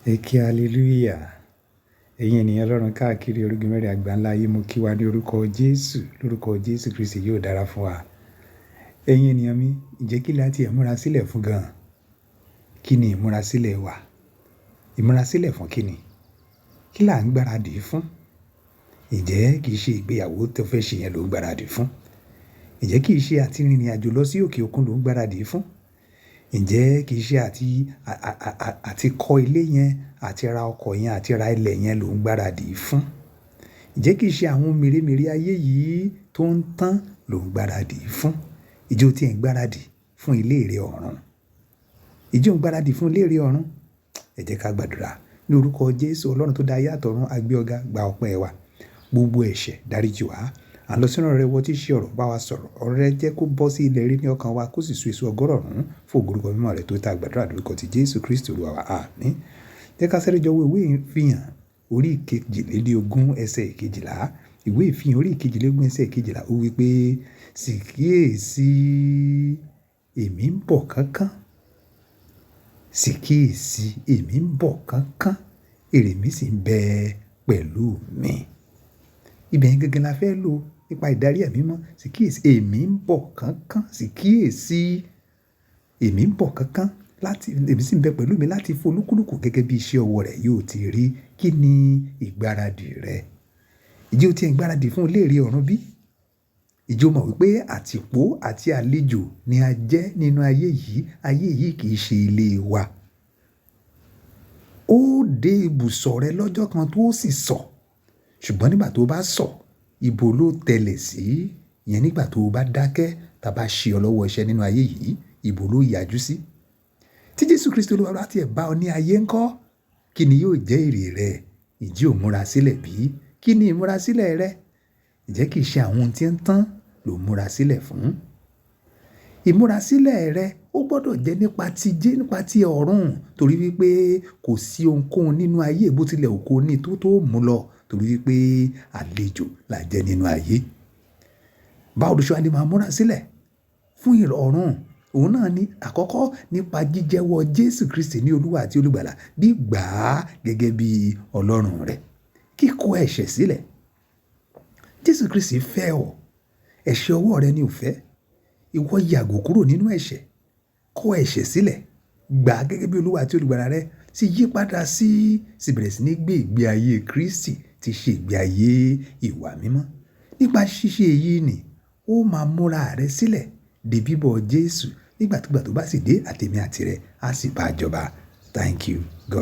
Ẹ ké hallelujah. Ẹ̀yin ènìyàn Ọlọ́run káàkiri orígun mẹ́rin àgbáńlá ayé, mo kí wa ní orúkọ Jésù. Lórúkọ Jésù Kristi yóò dára fún wa. Ẹ̀yin ènìyàn mi, ǹjẹ́ kí la ti ẹ̀ múra sílẹ̀ fún gan? Kí ni ìmúra sílẹ̀ wa? Ìmúra sílẹ̀ fún kí ni? Kí là ń gbáradì fún? Ǹjẹ́ kì í ṣe ìgbéyàwó tó fẹ́ ṣe yẹn ló ń gbáradì fún? Ǹjẹ́ kì í ṣe àti rìnrìn àjò lọ sí òkè òkun ló ń gbáradì fún? Ǹjẹ́ kì í ṣe àti kọ́ ilé yẹn, àti ra ọkọ̀ yẹn, àti ra ilẹ̀ yẹn ló ń gbáradì fún? Ǹjẹ́ kì í ṣe àwọn mèremère ayé yìí tó ń tán ló ń gbáradì fún? Ǹjẹ́ o ti ń gbáradì fún ilé rẹ ọ̀run? Ǹjẹ́ o ń gbáradì fún ilé rẹ ọ̀run? Ẹ jẹ́ ká gbàdúrà. Ní orúkọ Jésù, Ọlọ́run tó dá ayé àtọ̀run, a gbé ọ ga, gba ọpẹ́ wa. Gbogbo ẹ̀ṣẹ̀ dáríjì wá. À ń lọ sínú ọ̀rọ̀ rẹ, wọ́n tí ṣe ọ̀rọ̀ bá wa sọ̀rọ̀. Ọ̀rọ̀ rẹ jẹ́ kó bọ́ sí ilẹ̀ rí ní ọkàn wa, kó sì so èso ọgọ́rọ̀ọ̀rún fún ògo orúkọ mímọ́ rẹ tó ta gbàdúrà lórúkọ ti Jésù Kristi Olúwa wa. Àmín. Jẹ́ ká sáré jọ wo ìwé ìfihàn orí ìkejìlélógún ẹsẹ̀ ìkejìlá. Ìwé ìfihàn orí ìkejìlélógún ẹsẹ̀ ìkejìlá ó wí pé, "Sì kíyèsi, èmi ń bọ̀ kánkán. Sì kíyèsi, èmi ń bọ̀ kánkán. Èrè mi sì ń bẹ pẹ̀lú mi." Ibẹ̀ yẹn gangan la fẹ́ lò nípa ìdarí ẹ̀mí mọ́. Sì kíyèsi, èmi ń bọ̀ kánkán. Sì kíyèsi, èmi ń bọ̀ kánkán láti, èmi sì ń bẹ pẹ̀lú mi láti fún olúkúlùkù gẹ́gẹ́ bí iṣẹ́ ọwọ́ rẹ̀ yóò ti rí. Kí ni ìgbáradì rẹ? Ǹjẹ́ o ti ń gbáradì fún ilé rẹ ọ̀run bí? Ǹjẹ́ o mọ̀ wípé àtìpó àti àlejò ni a jẹ́ nínú ayé yìí? Ayé yìí kì í ṣe ilé wa. Ó dé ibùsọ̀ rẹ lọ́jọ́ kan tó sì sọ̀. Ṣùgbọ́n nígbà tó bá sọ̀, ibo ló tẹ̀lé sí? Ìyẹn nígbà tó bá dákẹ́, tá bá ṣe ọ lọ́wọ́ iṣẹ́ nínú ayé yìí, ibo ló yájú sí? Tí Jésù Kristi Olúwa bá ti ẹ̀ bá ọ ní ayé ńkọ́, kí ni yóò jẹ́ èrè rẹ? Ǹjẹ́ o múra sílẹ̀ bí? Kí ni ìmúra sílẹ̀ rẹ? Ǹjẹ́ kì í ṣe àwọn ohun tí ń tán ló múra sílẹ̀ fún? Ìmúra sílẹ̀ rẹ ó gbọdọ̀ jẹ́ nípa ti jẹ́ nípa ti ọ̀run, torí wípé kò sí ohunkóhun nínú ayé bó tilẹ̀ ò kó ní tó mú lọ, torí wípé àlejò la jẹ́ nínú ayé. Báwo lo ṣe wá lè máa múra sílẹ̀ fún ìrọ̀rùn? Òun náà ni àkọ́kọ́ nípa jíjẹ́wọ́ Jésù Kristi ní Olúwa àti Olùgbàlà, gbígbà á gẹ́gẹ́ bí Ọlọ́run rẹ̀. Kíkọ ẹ̀ṣẹ̀ sílẹ̀. Jésù Kristi fẹ́ ọ. Ẹ̀ṣẹ̀ ọwọ́ rẹ ni ò fẹ́. Ìwọ yàgò kúrò nínú ẹ̀ṣẹ̀. Kọ ẹ̀ṣẹ̀ sílẹ̀. Gbà á gẹ́gẹ́ bí Olúwa àti Olùgbàlà rẹ. Sì yí padà sí, sì bẹ̀rẹ̀ sí ní gbé ìgbé ayé Kristi tí ṣe ìgbé ayé ìwà mímọ́. Nípa ṣíṣe èyí ni ó máa múra rẹ sílẹ̀ dé bíbọ̀ Jésù. Nígbàkigbà tó bá sì dé, àtèmi àti rẹ á sì bá jọba. Thank you.